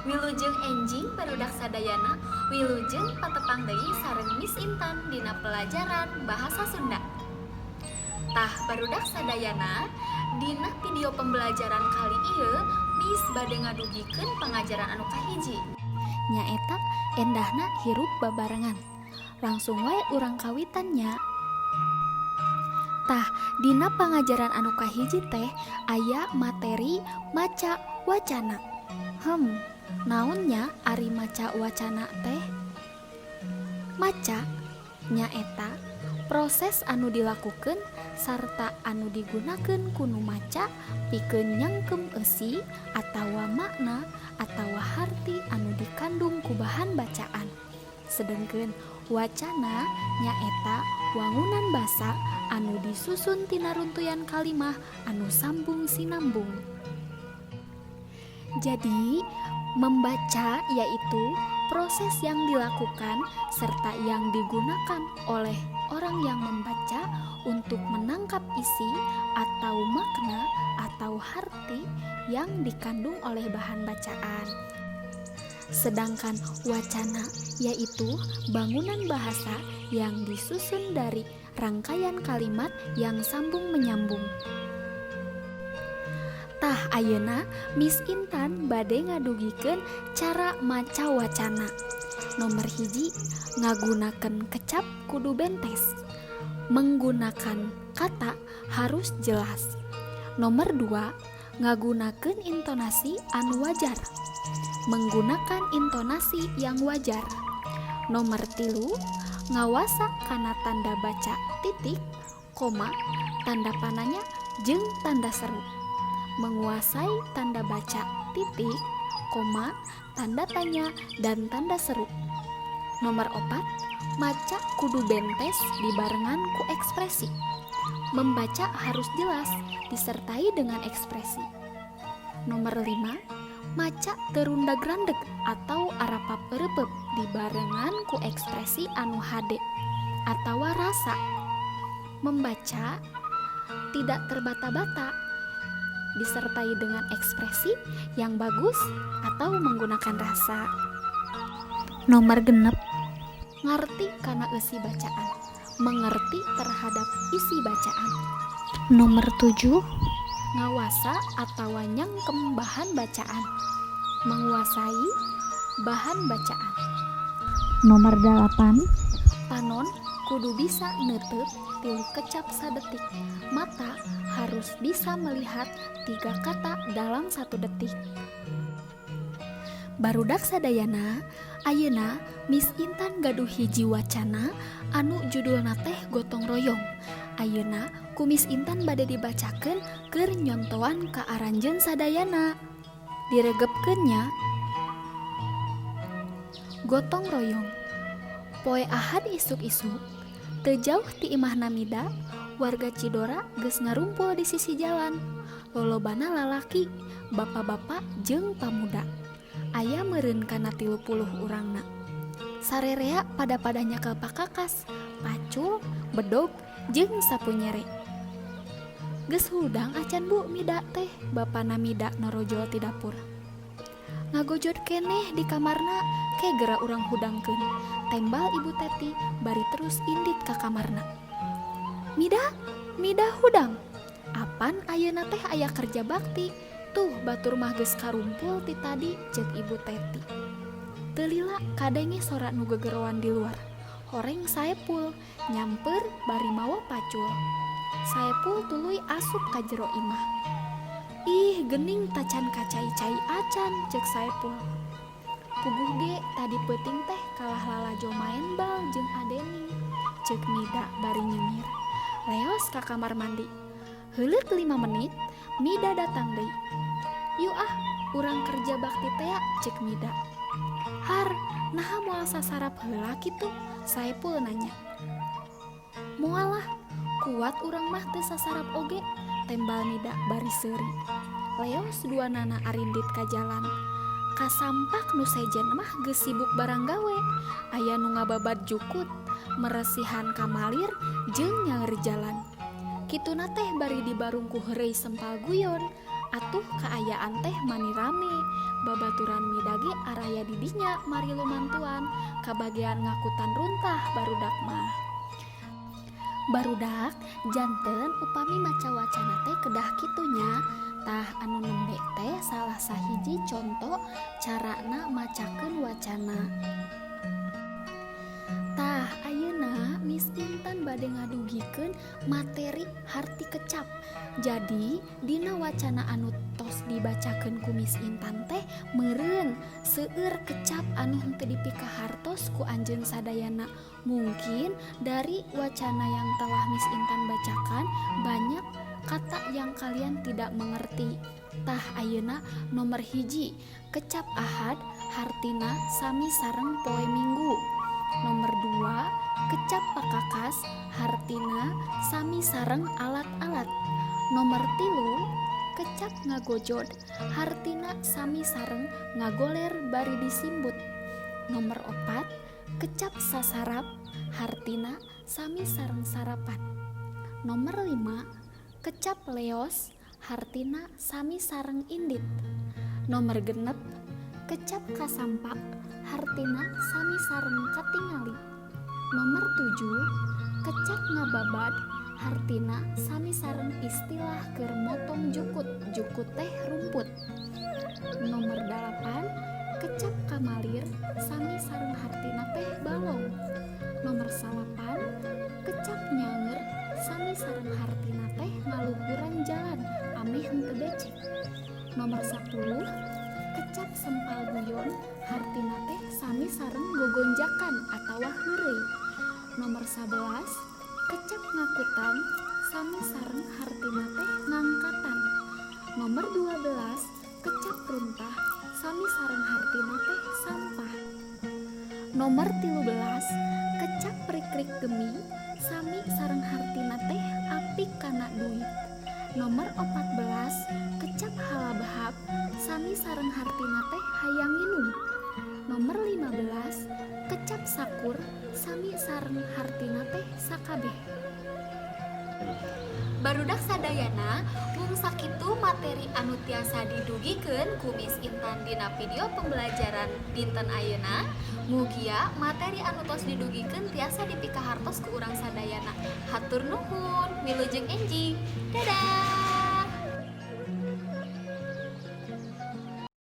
Wilujeng enjing, barudak sadayana, wilujeng patepang deui sareng Miss Intan dina pelajaran Bahasa Sunda. Tah, barudak sadayana, dina video pembelajaran kali ieu Miss bade ngadugikeun pangajaran anu kahiji. Nyaeta endahna hirup babarengan. Langsung wae urang kawitan nya. Tah, dina pangajaran anu kahiji teh aya materi maca wacana. Naon nya ari maca wacana teh? Maca nyaeta proses anu dilakukeun sarta anu digunakeun ku nu maca pikeun nyangkem eusi atawa makna atawa harti anu dikandung ku bahan bacaan. Sedengkeun wacana nyaeta wangunan basa anu disusun tina runtuyan kalimah anu sambung sinambung. Jadi, membaca yaitu proses yang dilakukan serta yang digunakan oleh orang yang membaca untuk menangkap isi atau makna atau harti yang dikandung oleh bahan bacaan. Sedangkan wacana yaitu bangunan bahasa yang disusun dari rangkaian kalimat yang sambung menyambung. Tah, ayeuna Miss Intan bade ngadugikeun cara maca wacana. Nomor 1, ngagunakeun kecap kudu bentes. Menggunakan kata harus jelas. Nomor 2, ngagunakeun intonasi anu wajar. Menggunakan intonasi yang wajar. Nomor 3, ngawasa kana tanda baca titik, koma, tanda pananya, jeung tanda seru. Menguasai tanda baca titik, koma, tanda tanya, dan tanda seru. Nomor 4, maca kudu bentes dibarengan ku ekspresi. Membaca harus jelas disertai dengan ekspresi. Nomor 5, maca teu rundag-randeg atau arapap eureupeup dibarengan ku ekspresi anu hade atau rasa. Membaca tidak terbata-bata disertai dengan ekspresi yang bagus atau menggunakan rasa. Nomor 6, ngarti kana eusi bacaan. Mengerti terhadap isi bacaan. Nomor 7, ngawasa atau nyangkem bahan bacaan. Menguasai bahan bacaan. Nomor 8, panon kudu bisa neuteup tilu kecap sadetik. Mata harus bisa melihat tiga kata dalam 1 detik. Barudak sadayana, ayeuna Miss Intan gaduh hiji wacana anu judulna teh Gotong Royong. Ayeuna ku Miss Intan bade dibacakeun keur nyontoan ka aranjeun sadayana. Diregepkeun nya. Gotong Royong. Poe Ahad isuk-isuk, teu jauh ti imahna Mida, warga Cidora geus ngarumpul di sisi jalan. Lolobana lalaki, bapak-bapak jeung pamuda. Aya meureun kana 30 urangna. Sarerea pada-pada nyekel pakakas, pacul, bedog, jeung sapu nyere. "Geus hudang acan, Bu?" Mida teh, bapana Mida norojol ti dapur. "Ngagojod keneh di kamarna, ke gera urang hudangkeun," tembal Ibu Teti bari terus indit ka kamarna. "Mida, Mida hudang? Apan ayeuna teh aya kerja bakti? Tuh, batur mah geus karumpul ti tadi," ceuk Ibu Teti. Teu lila kadenge sora nu gegeroan di luar. Horeng Saepul nyamper bari mawa pacul. Saepul tuluy asup ka jero imah. "Ih, gening tacan kacai-cai acan," ceuk Saepul. "Puguh ge tadi peuting teh kalah lalajo maen bal jeung Adeni," ceuk Mida bari nyengir. Leos ka kamar mandi. Heuleut 5 menit, Mida datang deui. "Yuk ah, urang kerja bakti tea," ceuk Mida. "Har, naha moal sasarap heula kitu?" Saepul nanya. "Moal lah, kuat urang mah teu sasarap oge," tembal Mida bari seuri. Leos duanana arindit ka jalan. Kasampak nu sejen mah geus sibuk barang gawe. Aya nu ngababad jukut, meresihan kamalir jeung nyaeur jalan. Kituna teh bari dibarung ku heureuy sempal guyon. Atuh kaayaan teh mani rame. Babaturan Mida ge araya di dinya marilu mantuan, kabagean ngakutan runtah barudak mah. Barudak, janten upami maca wacana teh kedah kitu nya. Tah, anu nembe teh salah sahiji conto carana macakeun wacana. Tah, ayeuna Miss Intan bade ngadugikeun materi harti kecap. Jadi dina wacana anu tos dibacakeun ku Miss Intan teh meureun seueur kecap anu henteu dipikahartos ku anjeun sadayana. Mungkin dari wacana yang telah Miss Intan bacakan banyak kata yang kalian tidak mengerti. Tah, ayeuna nomor 1, kecap ahad hartina sami sareng poe Minggu. Nomor 2, kecap pakakas hartina sami sareng alat-alat. Nomor 3, kecap ngagojod hartina sami sareng ngagoler bari disimbut. Nomor 4, kecap sasarap hartina sami sareng sarapan. Nomor 5, kecap leos hartina sami sareng indit. Nomor 6, kecap kasampak hartina sami sareng katingali. Nomor 7, kecap ngababad hartina sami sareng istilah keur motong jukut, jukut teh rumput. Nomor 8, kecap kamalir sami sareng hartina teh balong. Nomor 9, kecap nyanger sami sareng hartina teh ngaluhuran jalan ameh henteu becek. Nomor 10, kecap sempal guyon hartina teh sami sareng gogonjakan atawa heureuy. Nomor 11, kecap ngakutan sami sareng hartina teh ngangkatan. Nomor 12, kecap runtah sami sareng hartina teh sampah. Nomor 13, kecap rikrik gemi sami sareng hartina teh apik kana duit. Nomor 14, kecap halabahap sami sareng hartina teh hayang nginum. Nomor 15, kecap sakur sami sareng hartina teh sakabeh. Barudak sadayana, mung sakitu materi anu tiasa didugikeun ku Miss Intan dina video pembelajaran dinten ayeuna. Mugia materi anu tos didugikeun tiasa dipikahartos ku urang sadayana. Hatur nuhun, wilujeng enjing. Dadah.